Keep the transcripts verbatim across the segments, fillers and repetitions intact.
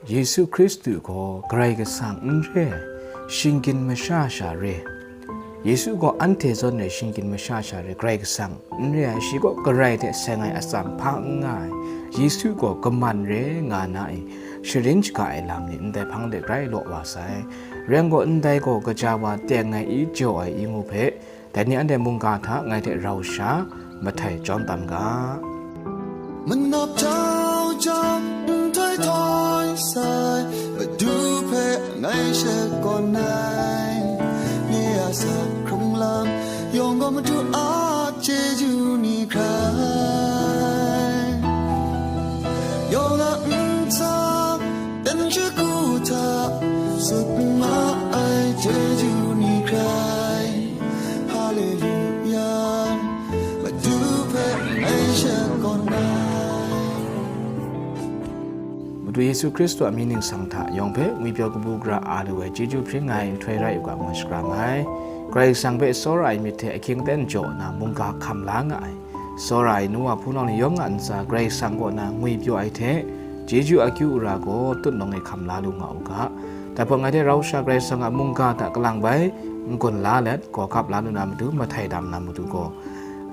Yesu Hkristu gaw Karai Kasang n re ai, shinggyim masha sha re. Yesu gaw anhte zawn re shinggyim masha sha re, Karai Kasang n re ai, shi gaw Karai hte seng ai atsam hpa n nga ai. Yesu gaw kaman re nga na i, sharin shaga ai lam ni ndai hpang de grai law wa sai. Rai yang gaw, ndai gaw kaja wa teng ai i, jaw ai i ngu hpe, dai ni anhte mungga hta ngai hte rau sha mahtai jawm tam ga. Manap jau jau, nhtoi htoi sai, Madu hpe ngai shakawn ai. Nye a sa hkrung lam yawng gaw Madu a chyeju ni hkrai. Yawng a ntsa, dan shagu hta, sut ma ai chyeju ni hkrai. Haleluya, Madu hpe ngai shakawn ai. Madu Yesu Hkristu a mying ningsang hta yawng hpe ngwipyaw kabu gara a lu ai chyeju hpring ai nhtoi rai u ga ngu shakram ai. Karai Kasang hpe tsawra ai myit hte ahkying aten jaw nna mungga hkam la nga ai. Tsawra ai nu wa hpunau ni yawng a ntsa Karai Kasang kaw na ngwipyaw ai hte, chyeju akyu ara gaw tutnawng e hkam la lu nga u ga. Dai hpang ngai hte rau sha Karai Kasang a mungga hta kalang bai n-gun la let, gawgap la lu na matu mahtai dam na matu gaw,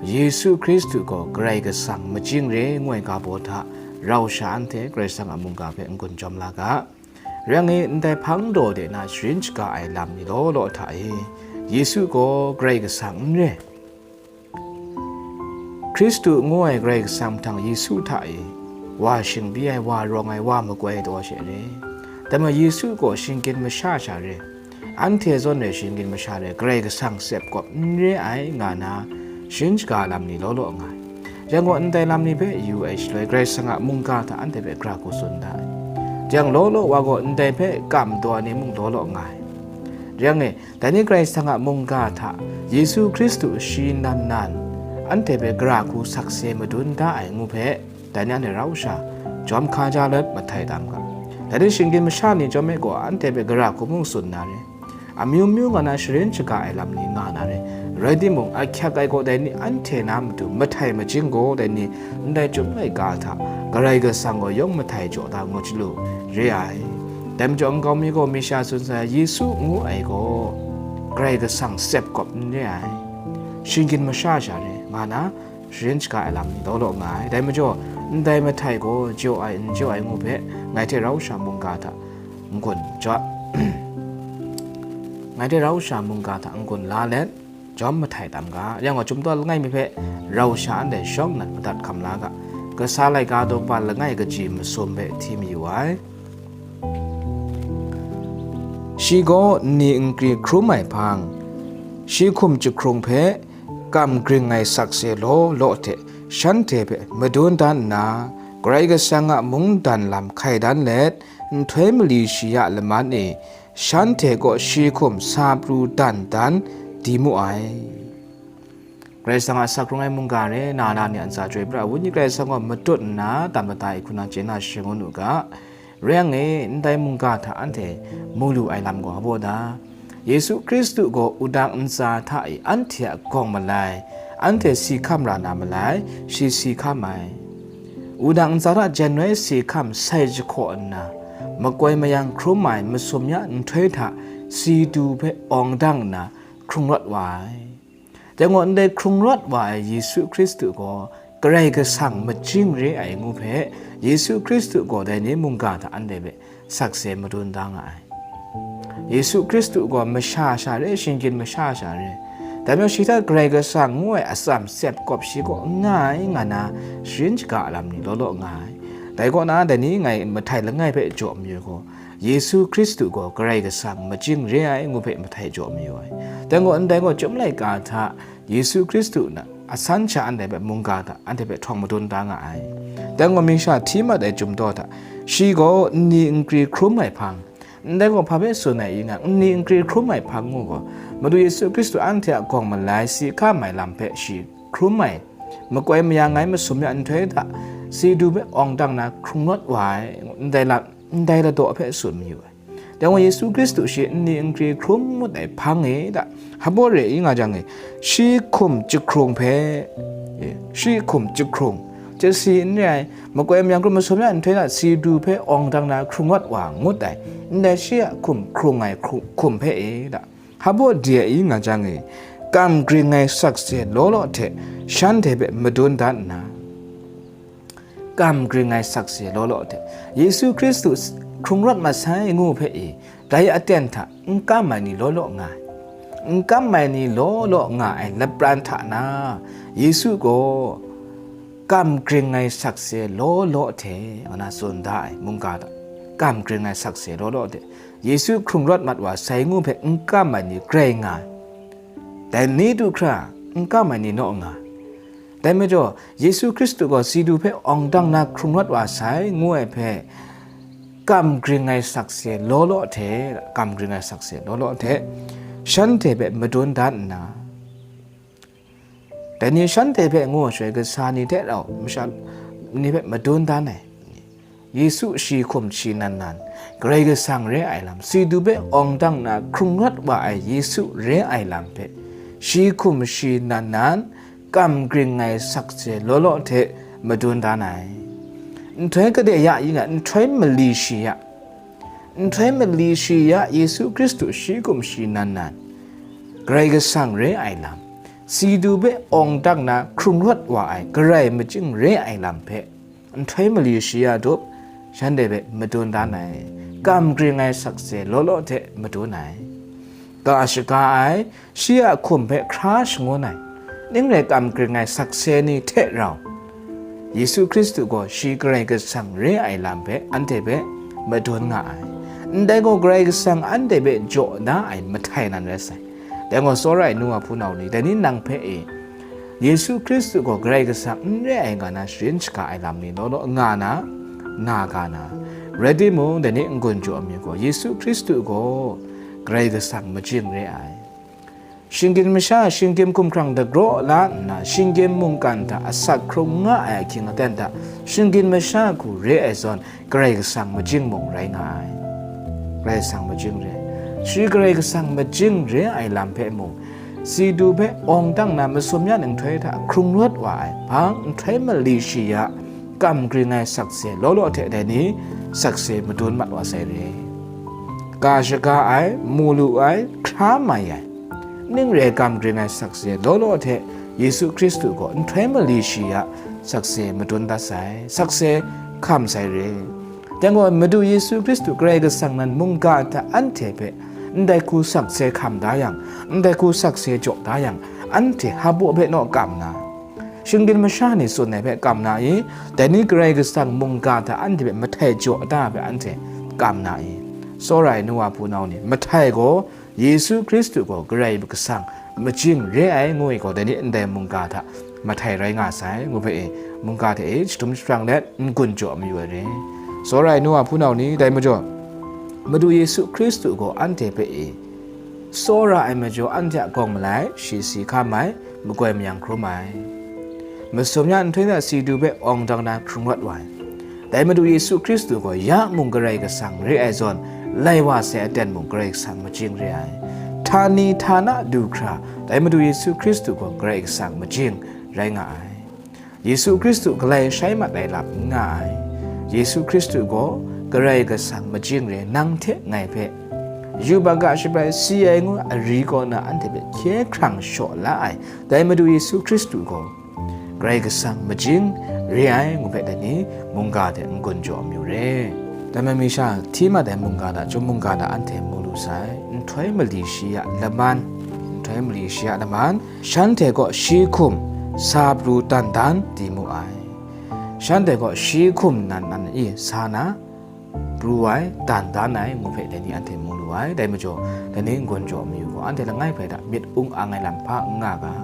Yesu Hkristu gaw Karai Kasang majing re ngu ai ga baw hta rau sha anhte Karai Kasang a mungga hpe n-gun jawm la ga. Rai yang e, ndai hpang daw de na sharin shaga ai lam ni law law hta e, Yesu gaw Karai Kasang n re. Hkristu ngu ai Karai Kasang mahtang Yesu hta e, wa shingbi ai, wa rawng ai, wa makoi ai taw she re. Dai majaw Yesu gaw shinggyim masha sha re. Anhte zawn re shinggyim masha re, Karai Kasang tsep kawp n re ai nga na, sharin shaga lam ni law law nga ai. Rai yang gaw, ndai lam ni hpe yu ai shaloi, Karai Kasang a mungga hta anhte hpe gara hku tsun da ai. Rai yang, law law wa gaw ndai hpe kam daw ai ni mung law law nga ai. Rai yang e, dai ni Karai Kasang a mungga hta Yesu Hkristu shi nan nan anhte hpe gara hku sakse madun da ai ngu hpe, dai ni anhte rau sha jawm hka ja let mahtai tam ga. Dai ni shinggyim masha ni chyawm e gaw, anhte hpe gara hku mung tsun na re. Amyu myu nga na sharin shaga ai lam ni nga na re. Rai timung, ahkyak ai gaw dai ni anhte na matu mahtai majing gaw, dai ni ndai chyum laika hta Karai Kasang gaw yawng mahtai jaw da ngu chyalu re ai. Dai majaw nkau mi gaw masha tsun sai, Yesu ngu ai gaw Karai Kasang tsep kawp n re ai, shinggyim masha sha re nga na, sharin shaga ai lam ni law law nga ai. Dai majaw, ndai mahtai gaw jaw ai, n jaw ai ngu hpe, ngai hte rau sha mungga hta n-gun jaw, ngai hte rau sha mungga hta n-gun la let, jawm mahtai tam ga. Rai yang gaw, Chyum Tawt Langai mi hpe rau sha anhte shawng nnan madat hkam la ga. Kasa laika daw kaba langai kaji masum hpe hti mayu ai. Shi gaw nni nkri hkrum ai hpang, shi hkum jahkrung hpe kam gring ai sakse law law hte shanhte hpe madun dan nna, Karai Kasang a mungdan lam hkai dan let, nhtoi mali shi a laman e shanhte kaw shi hkum sa pru dan dan di mu ai. Karai Kasang a asak hkrung ai mungga re, na na ni a ntsa chyoi pra ai, Wenyi Karai Kasang gaw matut nna, tam lata e hku na chye na shangun u ga. Rai yang e, ndai mungga hta anhte mu lu ai lam gaw hpa da? Yesu Hkristu gaw wudang ntsa hta e anhte a gawng malai, anhte si hkam ra na malai, shi si hkam ai. Wudang ntsa hta jan wai si hkam sai jahkaw nna, makoi mayang hkrum ai masum ya nhtoi hta si du hpe awng dang nna, hkrung rawt wa ai. Dai gaw, ndai hkrung rawt wa ai Yesu Hkristu gaw Karai Kasang majing re ai ngu hpe, Yesu Hkristu gaw dai ni mungga hta anhte hpe sakse madun da nga ai. Yesu Hkristu gaw masha sha re, shinggyim masha sha re. Dai majaw, shi hta Karai Kasang ngu ai atsam tsep kawp shi kaw n nga ai nga na, sharin shaga lam ni law law nga ai. Dai kaw na, dai ni ngai mahtai langai hpe jaw mayu gaw, Yesu Hkristu gaw Karai Kasang majing re ai ngu hpe mahtai jaw mayu ai. Dai gaw, ndai gaw, chyum laika hta Yesu Hkristu na asan sha anhte hpe mungga hta anhte hpe htawng madun da nga ai. Dai gaw, masha hti mat ai Chyum Tawt hta, shi gaw nni nkri hkrum ai hpang, ndai gaw hpa hpe tsun ai i nga, nni nkri hkrum ai hpang ngu gaw, Madu Yesu Hkristu anhte a gawng malai si hkam ai lam hpe shi hkrum ai, makoi mayang ai masum ya nhtoi hta si du hpe awng dang na hkrung rawt wa ai, ndai lam, ndai ladaw hpe tsun mayu ai. Dai gaw, Yesu Hkristu shi nni nkri hkrum ngut ai hpang e ta, hpa re i nga jang e, shi hkum jahkrung hpe, e, shi hkum jahkrung, Chye si n re ai, makoi mayang hkrum masum ya nhtoi na si du hpe awng dang na hkrung rawt wa ngut ai, ndai shi a hkum hkrung ai hkru-, hkum hpe e da, hpa baw de ai nga jang e, kam gring ai sakse law law hte shanhte hpe madun dat nna, kam gring ai sakse law law hte Yesu Hkristu s-, hkrung rawt masai ngu hpe e, dai aten hta n kam ai ni law law nga ai. N kam ai ni law law nga ai lapran hta na, Yesu gaw kam gring ai sakse law law hte, nga na tsun da ai mungga hta, kam gring ai sakse law law hte, Yesu hkrung rawt mat wa sai ngu hpe n kam ai ni grai nga ai. Dai ni du hkra, n kam ai ni naw nga ai. Dai majaw, Yesu Hkristu gaw si du hpe awng dang na hkrung rawt wa sai, ngu ai hpe, kam gring ai sakse law law hte, kam gring ai sakse law law hte, shanhte hpe madun dat nna, dai ni shanhte hpe ngu ai shaloi, kasa ni hte rau masha ni hpe madun dan ai. Yesu shi hkum shi nan nan, Karai Kasang re ai lam, si du hpe awng dang na hkrung rawt wa ai Yesu re ai lam hpe, shi hkum shi nan nan, kam gring ai sakse law law hte madun dan ai. Nhtoi kade ya yin ai, nhtoi mali shi ya, nhtoi mali shi ya Yesu Hkristu shi hkum shi nan nan, Karai Kasang re ai lam, si du hpe awng dang na hkrung rawt wa ai Karai majing re ai lam hpe, nhtoi mali shi ya dup, shanhte hpe madun dan ai, kam gring ai sakse law law hte madun ai, ga shaga ai, shi a hkum hpe hkra shangun ai, ning rai kam gring ai sakse ni hte rau, Yesu Hkristu gaw shi Karai Kasang re ai lam hpe anhte hpe madun nga ai. Ndai gaw Karai Kasang anhte hpe jaw da ai mahtai nan rai sai. Dai gaw, tsawra ai nu wa hpunau ni, dai ni nang hpe e, Yesu Hkristu gaw Karai Kasang n re ai nga na sharin shaga ai lam ni law law nga na, na ga na, rai timung, dai ni n-gun jaw amyu gaw, Yesu Hkristu gaw Karai Kasang majing re ai. Shinggyim masha, shinggyim hkumhkrang dagraw la nna, shinggyim mungkan hta asak hkrung nga ai ahkying aten hta, shinggyim masha hku re ai zawn, Karai Kasang majing mung rai nga ai. Karai Kasang majing re ai. Shi Karai Kasang majing re ai lam hpe mung, si du hpe awng dang na masum ya nhtoi hta hkrung rawt wa ai, hpang nhtoi mali shi ya, kam gring ai sakse law law hte dai ni sakse madun mat wa sai re. Ga shaga ai, mu lu ai, hkra mai ai, ning rai kam gring ai sakse law law hte Yesu Hkristu gaw nhtoi mali shi ya sakse madun dat sai, sakse hkam sai re. Dai gaw, Madu Yesu Hkristu Karai Kasang nan mungga hta anhte hpe ndai hku sakse hkam da yang, ndai hku sakse jaw da yang, anhte hpa baw hpe naw kam na, shinggyim masha ni tsun ai hpe kam na i? Dai ni Karai Kasang mungga hta anhte hpe mahtai jaw da ai hpe anhte kam na i? Tsawra ai nu wa hpunau ni, mahtai gaw Yesu Hkristu gaw Karai Kasang majing re ai ngu ai gaw, dai ni ndai mungga hta mahtai rai nga sai, ngu hpe e, mungga hte e shadum jahprang let n-gun jaw mayu ai re. Tsawra ai nu wa hpunau ni, dai majaw, Madu Yesu Hkristu gaw anhte hpe e tsawra ai majaw, anhte a gawng malai, shi si hkam ai, makoi mayang hkrum ai, masum ya nhtoi hta si du hpe awng dang na hkrung rawt wa ai. Dai Madu Yesu Hkristu gaw ya mung Karai Kasang re ai zawn, lai wa sai aten mung Karai Kasang majing re ai. Htani htana du hkra, dai Madu Yesu Hkristu gaw Karai Kasang majing rai nga ai. Yesu Hkristu galai shai mat ai lam n nga ai. Yesu Hkristu gaw Karai Kasang majing re, nang hte ngai hpe yubak a shabrai si ai ngu ari kaw na anhte hpe hkye hkrang shaw la ai, dai Madu Yesu Hkristu gaw Karai Kasang majing re ai ngu hpe dai ni mungga hte n-gun jaw amyu re. Dai mai mi sha, hti mat ai mungga hta, chyum mungga hta anhte mu lu sai, nhtoi mali shi a laman, nhtoi mali shi a laman, shanhte gaw shi hkum sa pru dan dan di mu ai. Shanhte gaw shi hkum nan nan i sa na, pru ai, dan dan ai ngu hpe dai ni anhte mu lu ai. Dai majaw, dai ni n-gun jaw mayu gaw, anhte langai hpe hta myit ung ang ai lam hpa n nga ga.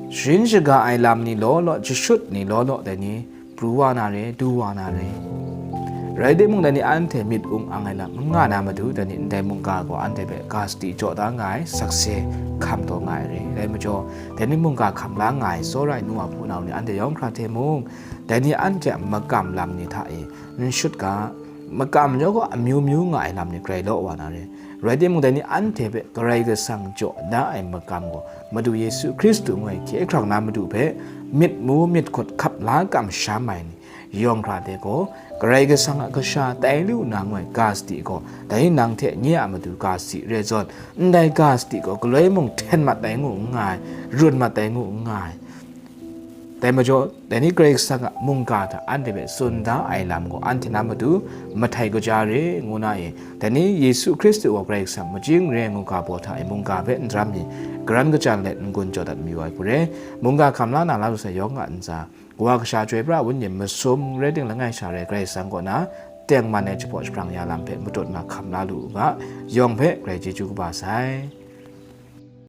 Sharin shaga ai lam ni law law, jashut ni law law, dai ni pru wa na re, du wa na re. Rai timung, dai ni anhte myit ung ang ai lam n nga na matu, dai ni ndai mungga gaw anhte hpe ga sadi jaw da nga ai, sakse hkam taw nga ai re. Dai majaw, dai ni mungga hkam la nga ai tsawra ai nu wa hpunau ni, anhte yawng hkra hte mung, dai ni anhte a makam lam ni hta e n shut ga, makam jaw gaw amyu myu nga ai lam ni grai law wa na re. Rai timung, dai ni anhte hpe Karai Kasang jaw da ai makam gaw, Madu Yesu Hkristu ngu ai hkye hkrang na Madu hpe myit mu myit hkut hkap la kamsham ai ni yawng hkra de gaw, Karai Kasang a kasha tai lu na ngoi ga sadi gaw, dai nang hte nye a matu ga sadi re zawn, ndai ga sadi gaw galoi mung hten mat ai ngu n nga ai, run mat ai ngu n nga ai. Dai majaw, dai ni Karai Kasang a mungga hta anhte hpe tsun da ai lam gaw anhte na matu mahtai kaja re, ngu na e, dai ni Yesu Hkristu gaw Karai Kasang majing re ngu ga baw hta e mungga hpe n daram mi, karan kachyan let n-gun jaw dat mayu ai hku re, mungga hkam la na Larusa yawng a ntsa, Kawa Kasha Chyoi Pra Wenyin masum rai ting langai sha rai Karai Kasang kaw na tengman ai jahpaw jahprang ya lam hpe matut mahkam la lu u ga, yawng hpe grai chyeju kaba sai.